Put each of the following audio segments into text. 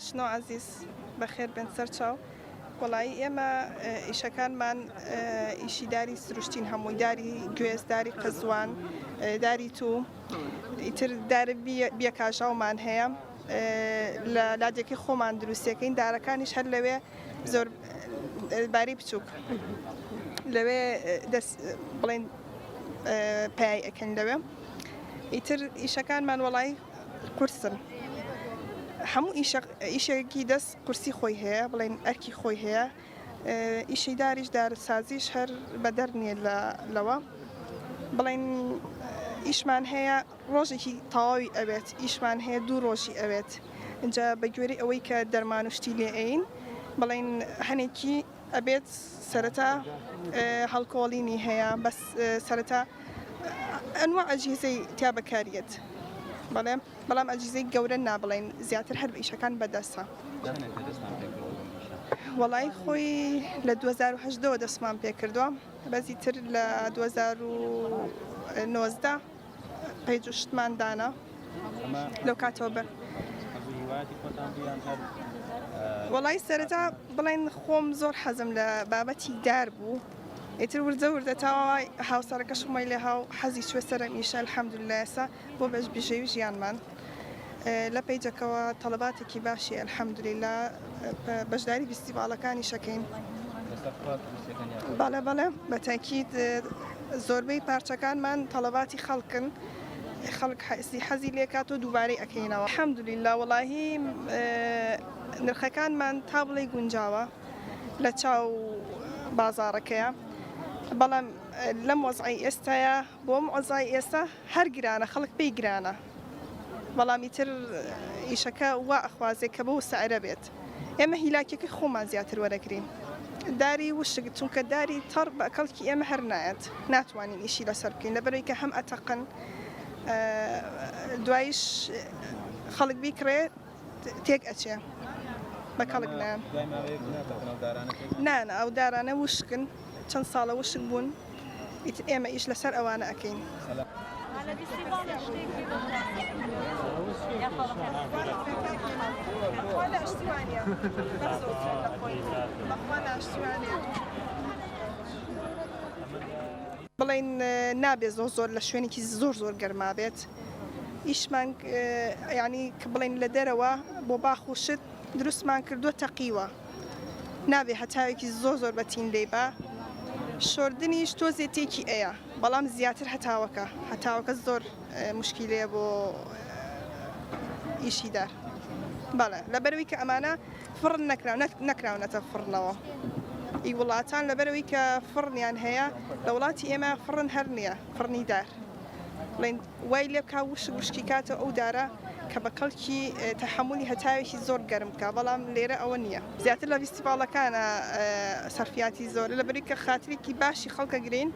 شنۆ عەزیز بەخێر بێن سەرچاو. وەڵایی ئێمە ئیشەکانمان ئیشی داری سروشتین هەمووی داری گوێز داری قەزوان داری تو ئیتر دار بیەکاژاومان هەیە لە لادێکی خۆمان دروستەکەین دارەکانیش هەر لەوێ زۆر باری بچووک لەوێ دەست بڵێن پای ئەکەن لەوێ ئیتر ئیشەکانمان وەڵای قورسن هەموو ئیشێکی دەست قورسی خۆی هەیە بڵێن ئەرکی خۆی هەیە ئیشی داریش دارسازیش هەر بەدەر نییە لەوە بڵێن ئیشمان هەیە ڕۆژێکی تەواوی ئەوێت ئیشمان هەیە دوو ڕۆژی ئەوێت اینجا بە گوێرەی ئەوەی کە دەرمان و شتی لێ ئەین بڵێن هەنێکی ئەبێت سەرەتا هەڵکۆڵینی هەیە بەس سەرەتا ئەنوا ئەجهیزەی تیا بەکاریەت بەڵێ بەڵام ئەجهیزەی گەورە نابڵێن زیاتر هەر ئیشەکان بەدەستە. وەڵای خۆی لە 2010ەوە دەستمان پێکردووە بەزی تر لە 2019 page و شتمان دانا لەو کاتەوە بەر وەڵای سەرەتا بڵێن خۆم زۆر حەزم لە بابەتی دار بوو ئیتر وردە وردە تاوای هاوسەرەکەشمەی لێ هاو حەزی چوە سەرم ئیشە الحەمدللە ئێستا بۆ بەش بژێوی ژیانمان لە page ەکەوە تەڵەباتێکی باشی الحمدللە بەشداری فیستیڤاڵەکانیش ئەکەین. بەڵێ بەڵێ بە تەئکید زۆربەی پارچەکانمان تەڵەباتی خەڵکن خەڵک حەزی حەزی لێکات و دووبارەی ئەکەینەوە الحمدللە وەڵاهی نرخەکانمان تا بڵێی گونجاوە لە چاو بازاڕەکەیە بەڵام لەم وەزعەی ئێستایا بۆ ئەم وەزعەی ئێستا هەر گرانە خەڵک پێی گرانە بەڵام ئیتر ئیشەکە وا ئەخوازێ کە بەو سعرە بێت ئێمە هیلاکیەکەی خۆمان زیاتر وەرەگرین داری وشک چونکە داری تەڕ بە کەڵکی ئێمە هەر نایەت ناتوانین ئیشی لەسەر بکەین لەبەرەوەی کە هەم ئەتەقن دوایش خەڵک بیکڕێ تێک ئەچێ بە کەڵک نایەن نا نا ئەو دارانە وشکن چەند ساڵە وشک بوون ئیتر ئێمە ئیش لەسەر ئەوانە ئەکەین. بڵێین نابێ زۆر زۆر لە شوێنێکی زۆر زۆر گەرما بێت ئیشمان یانی کە بڵێین لە دەرەوە بۆ باخ و شت دروستمان کردووە تەقیوە نابێ هەتاوێکی زۆر زۆر بەتین لێی با شۆردنیش تۆزێ تێکی ئەیە بەڵام زیاتر هەتاوەکە هەتاوەکە زۆر مشکیلەیە بۆ ئیشی دار بەڵێ لەبەرەوەی کە ئەمانە فڕن نەکراون نەکراونەتە فڕنەوە ئی وڵاتان لەبەرەوەی کە فڕنیان هەیە لە وڵاتی ئێمە فڕن هەر نییە فڕنی دار بڵێن وای لێ بکا وشک وشکی کاتەوە ئەو دارە کە بە کەڵکی تەحەمولی هەتاوێکی زۆر گەرم بکا بەڵام لێرە ئەوە نییە زیاتر لە ڤیستیڤاڵەکانە سەرفیاتی زۆرە لەبەری کە خاترێکی باشی خەڵکە گرین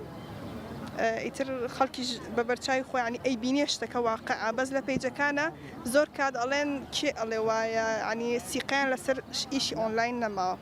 ئیتر خەڵکیش بە بەرچاوی خۆیانی ئەیبینێ شتەکە واقعە بەس لە page ەکانە زۆر کات ئەڵێن کێ ئەڵێ وایە یانی سیقەیان لەسەر ئیشی ئۆنلاین نەماوە.